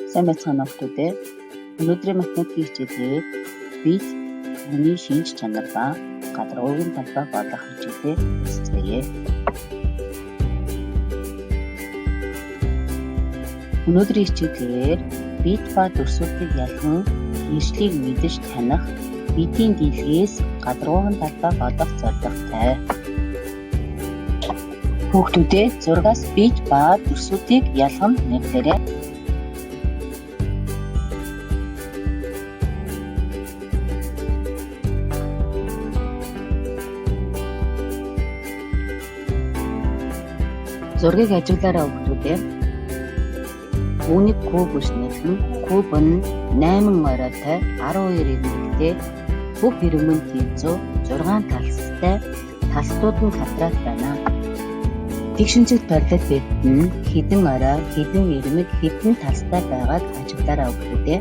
Сайн байцгаана уу хүүхдүүдээ. Өнөөдрийн математикийн хичээлээр бид түүний шинж чанар ба гадаргуугийн талбайг олох хичээлээ үздэцгээе. Өнөөдрийн хичээлээр бид ба дүрсүүдийг ялган нэршлийг мэдэж таних бидийн дийлгээс гадаргуугийн талбайг олох зорилготой. Хүүхдүүдээ зургаас бид ба дүрсүүдийг ялган нэрлээрэй. Зургийг ажиглаарай хүүхдүүдээ. Үүнийг куб гэж нэрлэнэ. Куб нь 8 оройтой, 12 эрмэгтэй, бүх ирмэг нь тэнцүү, 6 талстай, талстууд нь квадрат байна. Тэгш өнцөгт барилал бид нь хэдэн орой, хэдэн ирмэг, хэдэн талстай байгааг ажиглаарай хүүхдүүдээ.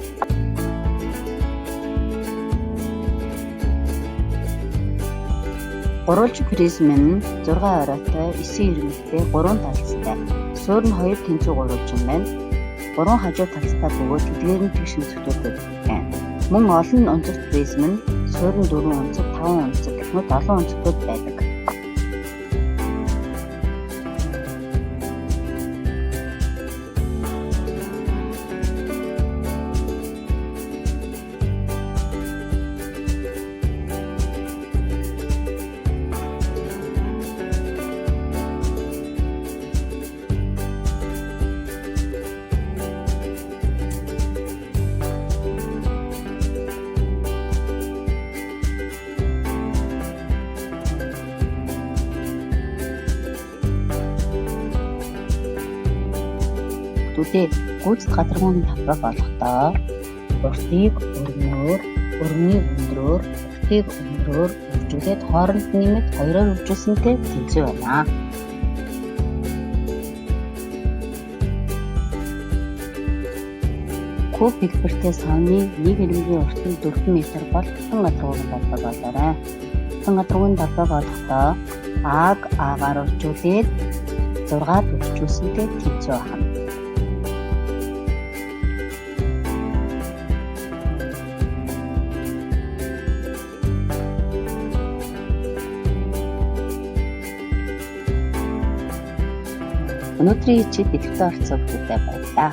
Гурвалжин призм нь 6 оройтой, 9 ирмэгтэй, 3 талстай. Суурь нь 2 тэнцүү гурвалжин байна. 3 хажуу талстай бөгөөд тэдгээр нь тэгш өнцөгтүүд байна. Мөн олон өнцөгт призм нь суурь нь 4 өнцөг, 5 өнцөг гэх мэт олон өнцөгтүүд байдаг. Хүүхдүүдээ, гүйцэд гадаргууны талбайг олохдоо уртыг өргөнөөр, өргөнийг өндрөөр, уртыг өндрөөр үржүүлээд хооронд нэмээд 2-оор үржүүлсэнтэй тэнцүү байна. Куб хэлбэртэй савны нэг ирмэгийн урт нь 4 м бол бүтэн гадаргуугийн талбайг олоорой. Бүтэн гадаргуугийн талбайг олохдоо А-г А-гаар үржүүлээд 6-ад үржүүлсэнтэй тэнцүү байна. Өнөөдрийн хичээл идэвхтэй оролцсон хүүхдүүдэд баярлалаа.